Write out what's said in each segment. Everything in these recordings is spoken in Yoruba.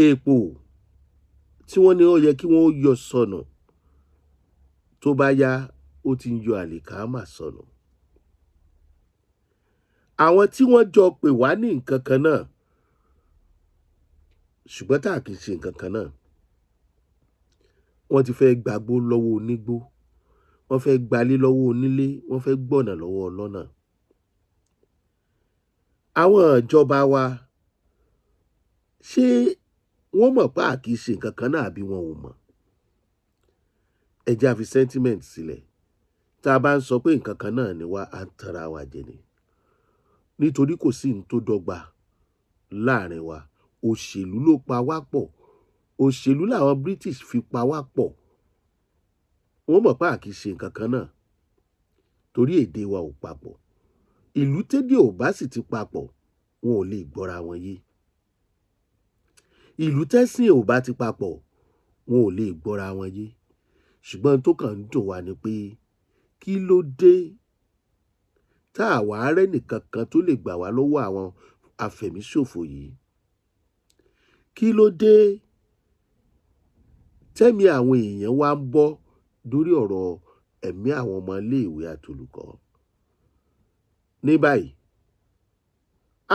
Èèpo tí wọ́n ní ó yẹ kí wọ́n yọ sọnù, tó bá yá, ó ti ń yọ àlìkámà sọnù. Àwọn tí wọ́n jọ pè wá ní nǹkan kan náà, ṣùgbọ́n tá a kì í ṣe nǹkan kan náà, wọ́n ti fẹ́ gbàgbó lọ́wọ́ onígbó, wọ́n fẹ́ gbalé lọ́wọ́ onílé, wọ́n fẹ́ gbọ̀nà lọ́wọ́ ọlọ́nà. Àwọn ìjọba wa, ṣé wọ́n mọ̀ pé a kì í ṣe nǹkan kan náà, àbí wọn ò mọ̀? Ẹ jẹ́ á fi sentiment sílẹ̀. Tá a bá ń sọ pé nǹkan kan náà ni wá, à ń tanra wa jẹ ni, nítorí kò sí ní tó dọ́gba láàrin wa. Òṣèlú ló pa wá pọ̀, òṣèlú làwọn British fi pa wá pọ̀. Wọ́n mọ̀ pé a kì í ṣe nǹkan kan náà torí èdè wa ò papọ̀. Ìlú tédè ò bá sì ti papọ̀, wọn ò lè gbọ́ra wọn yé. Ìlú tẹ́sìn ò bá ti papọ̀, wọn ò lè gbọ́ra wọn yé. Ṣùgbọ́n tó kàn ń dùn wá ni pé, kí ló dé tá a wàá rẹ́nìkan kan tó lè gbà wá lọ́wọ́ àwọn afẹ̀míṣòfò yìí? Kí ló dé tẹ́mi àwọn èèyàn wá ń bọ́ lórí ọ̀rọ̀ ẹ̀mí àwọn ọmọ iléèwé àtolùkọ́ ní báyìí?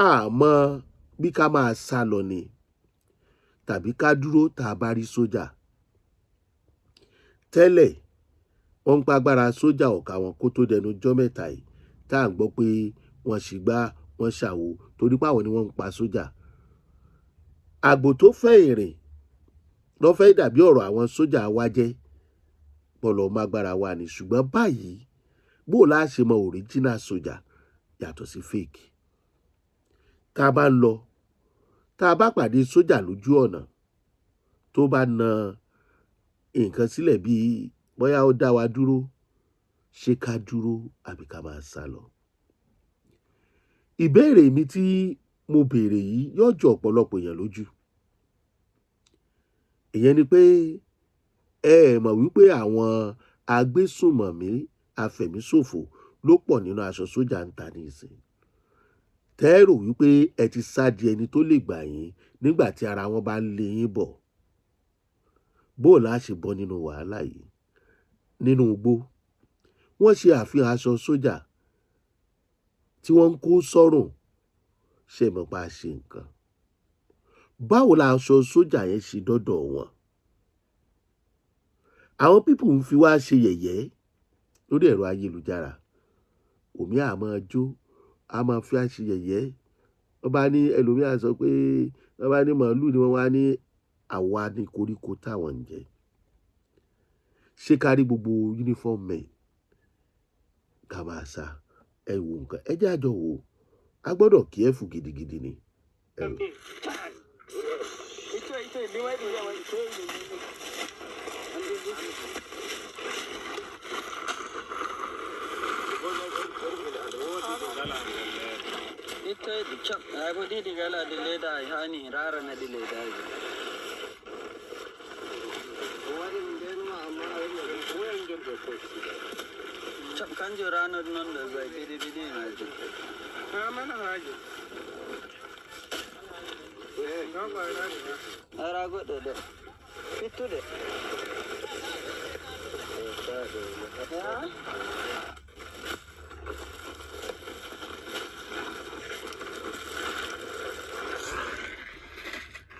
Àmọ́ bí ká máa sá lọ ni tàbí ká dúró tá a bá rí sójà. Tẹ́lẹ̀, wọ́n ń pàgbára sójà ọ̀ka wọn kó tó dẹnu jọ́ mẹ́ta yìí tá à ń gbọ́ pé wọ́n ṣì gbá wọ́n ṣàwo, torí pé àwọn ni wọ́n ń pa sójà. Àgbò tó fẹ́ ìrìn lọ́ fẹ́ dàbí ọ̀rọ̀ àwọn sójà wa jẹ́ pọ̀lọ́ mágbára wa ni. Ṣùgbọ́n báyìí, bó o láà ṣe mọ original sójà yàtọ̀ sí fake? Tá a bá ń lọ, tá a bá pàdé sójà lójú ọ̀nà, tó bá na nǹkan sílẹ̀ bíi bóyá ó dá wa dúró, ṣé ká dúró àbí ká máa sá lọ? Ìbéèrè mi tí mo béèrè yìí yóò jọ ọ̀pọ̀lọpọ̀ èèyàn lójú. Ìyẹn ni pé ẹ mọ̀ wípé àwọn agbésùnmọ̀mí afẹ̀míṣòfò ló pọ̀ nínú aṣọ sójà ń ta ní ìsìn. Tẹ́ rò wípé ẹ ti sá di ẹni tó lè gbà yín nígbà tí ara wọn bá ń lé yín bọ̀. Bó o láà ṣe bọ́ nínú wàhálà yìí? Nínú igbó, wọ́n ṣe àfihàn aṣọ sójà tí wọ́n ń kó sọ́rùn. Ṣe mọ̀ pa ṣe nǹkan? Báwo la aṣọ sójà yẹn ṣe dọ́dọ̀ wọn? Àwọn people ń fi wá ṣe yẹ̀yẹ́ lórí ẹ̀rọ ayélujára. Òmí à máa jó, a máa fi á ṣe yẹ̀yẹ́. Wọ́n bá ní ẹlòmíà sọ pé wọ́n bá ní màálù ni wọ́n wá ní àwa ní koríko táwọn ń jẹ. Ṣé ká rí gbogbo uniform men ká máa sá? Ẹ wo nǹkan, ẹ jẹ́ àjọ wò ó. A gbọ́dọ̀ careful gidigidi ni. Ẹ wò.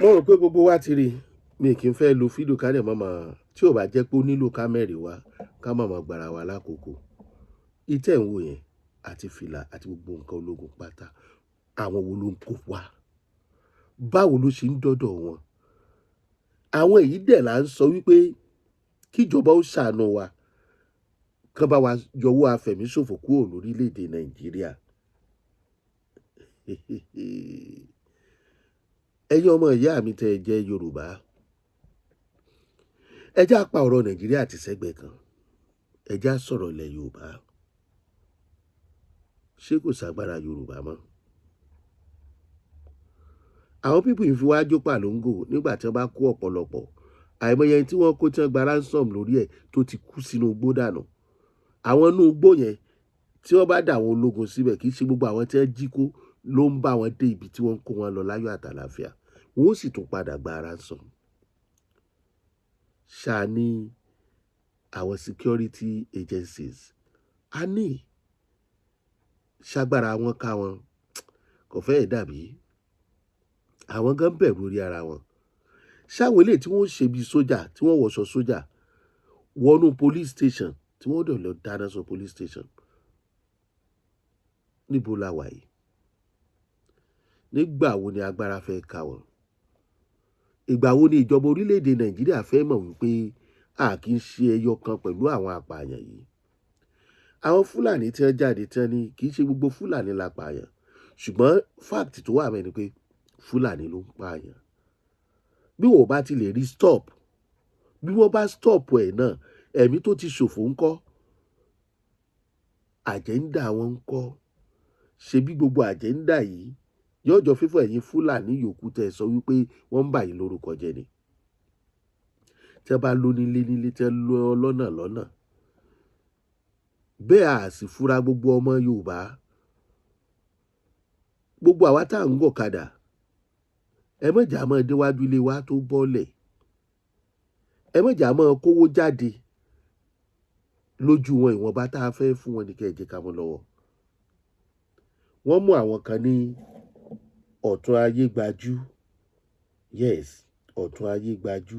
Mo rò pé gbogbo wa ti rí i. Mi kì í fẹ́ lo fídíò ká dẹ̀ mọ̀mọ́ tí ò bá jẹ́ pé ó nílò kámẹ́rì wa, ká mọ̀mọ́ gbára wa lákòókò. Ìtẹ̀ ń wò yẹn àti fìlà àti gbogbo nǹkan ológun pátá, àwọn wo ló ń kó wá? Báwo ló ṣe ń dọ́dọ̀ wọn? Àwọn èyí dẹ̀ là ń sọ wípé kíjọba ó ṣàánú wa, kán bá wa yọwọ́ afẹ̀míṣòfò kúrò lórílẹ̀‐èdè Nàìjíríà. Ẹ̀yin ọmọ ìyá mi tẹ́ ẹ jẹ́ Yorùbá, ẹ jẹ́ á pa ọ̀rọ̀ Nàìjíríà tì sẹ́gbẹ̀ẹ́ kan, ẹ jẹ́ á sọ̀rọ̀ ilẹ̀ Yorùbá. Ṣé kò ságbára Yorùbá mọ́? Àwọn people yìí fi wá jó pàlóńgò nígbà tí wọ́n bá kó ọ̀pọ̀lọpọ̀. Àìmọye ẹni tí wọ́n kó tí wọ́n gba ransom lórí ẹ̀ tó ti kú sínú igbó dànù. Àwọn inú igbó yẹn, tí wọ́n bá dà àwọn ológun síbẹ̀, kì í ṣe gbogbo àwọn tí wọ́n jí kó ló ń bá wọn dé ibi tí wọ́n ń kó wọn lọ láyọ̀ àtàlàáfíà. Wọ́n ó sì tún padà gba ransom. Ṣáà ní àwọn security agencies a ní, ṣágbára wọn ká wọn? Kò fẹ́ẹ̀ dàbí àwọn gan bẹ̀rù orí ara wọn. Ṣáwọn eléyìí tí wọ́n ṣe bíi sójà, tí wọ́n wọṣọ sójà wọnú police station, tí wọ́n dẹ̀ lọ dáná sun police station? Níbo la wà yìí? Nígbà wo ni agbára fẹ́ ká wọn? Ìgbà wo ni ìjọba orílẹ̀-èdè Nàìjíríà fẹ́ mọ̀ wípé a kì í ṣe ẹyọ kan pẹ̀lú àwọn apààyàn yìí? Àwọn Fúlàní tí wọ́n jáde, tí wọ́n ní kì í ṣe gbogbo Fúlàní la pààyàn, ṣùgbọ́n fact tó wà mẹ́ni pé Fúlàní ló ń pààyàn. Bí wọ́n bá ti lè rí stop, bí wọ́n bá stop ẹ̀ náà, ẹ̀mí tó ti ṣòfò ńkọ́? Agenda wọn ńkọ́? Ṣe bí gbogbo agenda yìí yóò jọ fífọ̀ ẹ̀yin Fúlàní yòókù tẹ́ ẹ sọ wípé wọ́n ń bà yín lórúkọ jẹ́ ni. Tẹ́ bá lónílé nílé, tẹ́ lọ lọ́nà lọ́nà bẹ́ẹ̀, a sì fura. Gbogbo ọmọ Yorùbá, gbogbo àwa tá à ń gọ̀kadà, ẹ mọ̀jà máa déwájú ilé wa tó bọ́lẹ̀. Ẹ mọ̀jà máa kówó jáde lójú wọn. Ìwọ̀nba tá a fẹ́ fún wọn ní kẹ́ ẹ jẹ́ ká mú lọ́wọ́. Wọ́n mú àwọn kan ní Ọ̀tún Ayégbájú. Yes, Ọ̀tún Ayégbájú.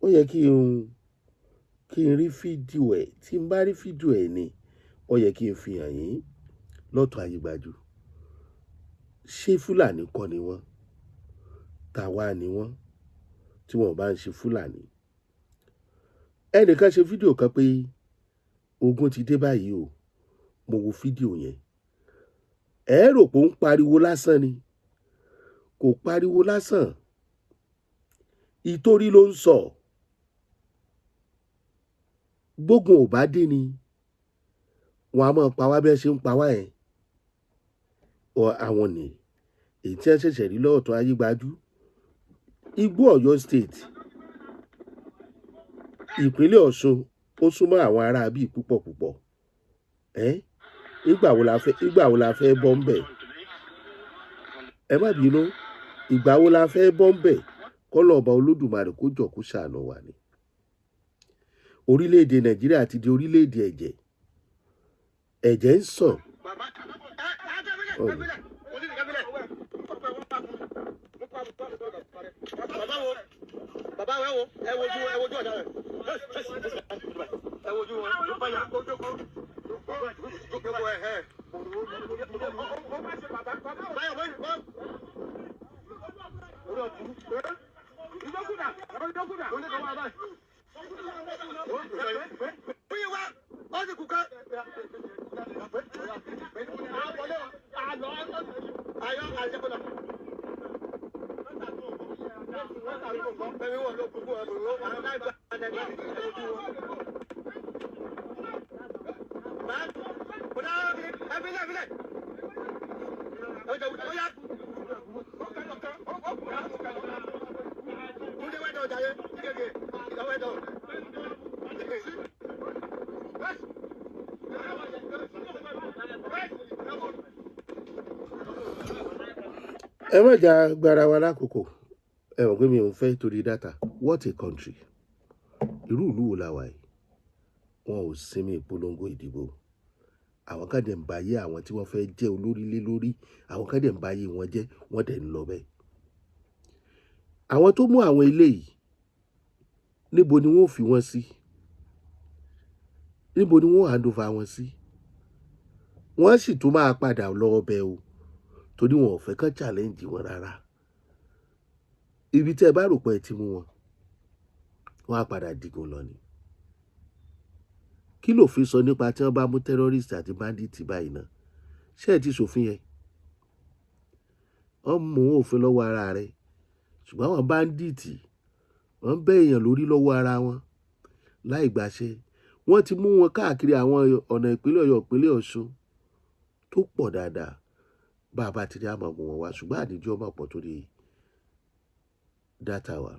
Ó yẹ kí n rí fídíò ẹ̀. Tí n bá rí fídíò ẹ̀ ni ó yẹ kí n fi hàn yín lọ́tún Ayégbájú. Ṣé Fúlàní kọ́ ni wọ́n? Tàwa ni wọ́n tí wọ́n bá ń ṣe Fúlàní. Ẹnìkan ṣe fídíò kan pé ogun ti dé báyìí o. Mo wo fídíò yẹn, ẹ rò pé ó ń pariwo lásán ni. Kò pariwo lásán, ìtorí ló ń sọ. Gbógun ò bá dé ni wọn a máa pa wá bẹ́ẹ̀ ṣe ń pa wá yẹn. Àwọn ní èyí tí wọ́n ṣẹ̀ṣẹ̀ rí lọ́ọ̀tún Ayégbájú, Igbó Ọ̀yọ́ State, ìpínlẹ̀ Ọ̀ṣun, ó súnmọ́ àwọn ará bíi púpọ̀ púpọ̀. Ẹ́ ìgbà wo la fẹ́ bọ́ ń bẹ̀? Ẹ má bínú, ìgbà wo la fẹ́ bọ́ ń bẹ̀? Kọ́lọ̀ ọba Olódùmarè kó jọ̀ kó ṣàánú wa ni. Orílẹ̀-èdè Nàìjíríà ti di orílẹ̀-èdè ẹ̀jẹ̀. Ẹ̀jẹ̀ ń sàn. Bàbá wo, bàbá wo, ẹ wojú, ẹ wojú ọ̀dà rẹ̀, ẹ wojú wọn. Jókòó ẹ ẹ. Báyọ̀ báyọ̀ báyọ̀. Orí ọ̀tún. Ìjókòó ìjókòó. Oníkàwé báyìí. Bóyá wá, ó sì kú ká. Ayọ̀ àjẹkọ̀dà. Ẹ má jà gbára wa lákòókò. Ẹ mọ̀ pé mi ò ń fẹ́ torí data. What a country! Irú ìlú wo la wà yìí? Wọn ò sinmi ìpolongo ìdìbò. Àwọn kan dẹ̀ ń ba ayé àwọn tí wọ́n fẹ́ jẹ́ olórí lé lórí. Àwọn kan dẹ̀ ń ba ayé wọn jẹ́, wọ́n dẹ̀ ń lọ bẹ́ẹ̀. Àwọn tó mú àwọn eléyìí, níbo ni wọ́n ò fi wọ́n sí? Níbo ni wọ́n hand over wọn sí? Wọ́n sì tún máa padà lọ ọbẹ̀ o, torí wọn ò fẹ́ kán challenge wọn rárá. Ibi tí ẹ bá rò pé ẹ ti mú wọn, wọ́n á padà digun lọ ni. Kí lòfin sọ nípa tí wọ́n bá mú terrorist àti bandit báyìí náà? Ṣé ẹ ti ṣòfin yẹn? Wọ́n mú òfin lọ́wọ́ ara rẹ̀, ṣùgbọ́n àwọn bandit, wọ́n bẹ́ èèyàn lórí lọ́wọ́ ara wọn láì gbàṣẹ. Wọ́n ti mú wọn káàkiri àwọn ọ̀nà ìpínlẹ̀ Ọ̀yọ́, ìpínlẹ̀ Ọ̀ṣun tó pọ̀ dáadáa. Bá a bá ti rí, àmọ́ mú wọn wá, ṣùgbọ́n àdìjọ́ máa pọ̀ torí data wa.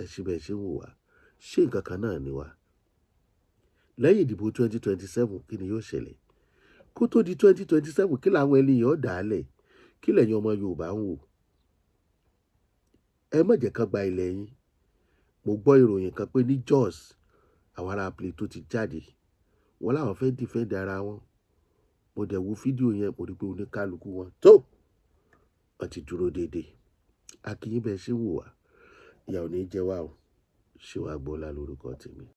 Ẹ ṣe bẹ́ẹ̀ ṣe ń wò wá. Ṣé nǹkan kan náà ni wá? Lẹ́yìn ìdìbò 2027, kí ni yóò ṣẹlẹ̀? Kó tó di 2027, kí làwọn ènìyàn dà á lẹ̀? Kí lẹ̀yin ọmọ Yorùbá ń wò? Ẹ má jẹ́ kán gba ilẹ̀ yín. Mo gbọ́ ìròyìn kan pé ní Jos, àwọn ará Plateau ti jáde, wọ́n láwọn fẹ́ defend ara wọn. Mo dẹ̀ wo fídíò yẹn, mo rí pé oníkálukú wọn tó wọ́n ti dúró déédéé. A kí yín bẹ́ẹ̀ ṣe wò wá, ìyà ò ní jẹ wá o. Ṣé wàá gbọ́lá lórúkọ tèmi.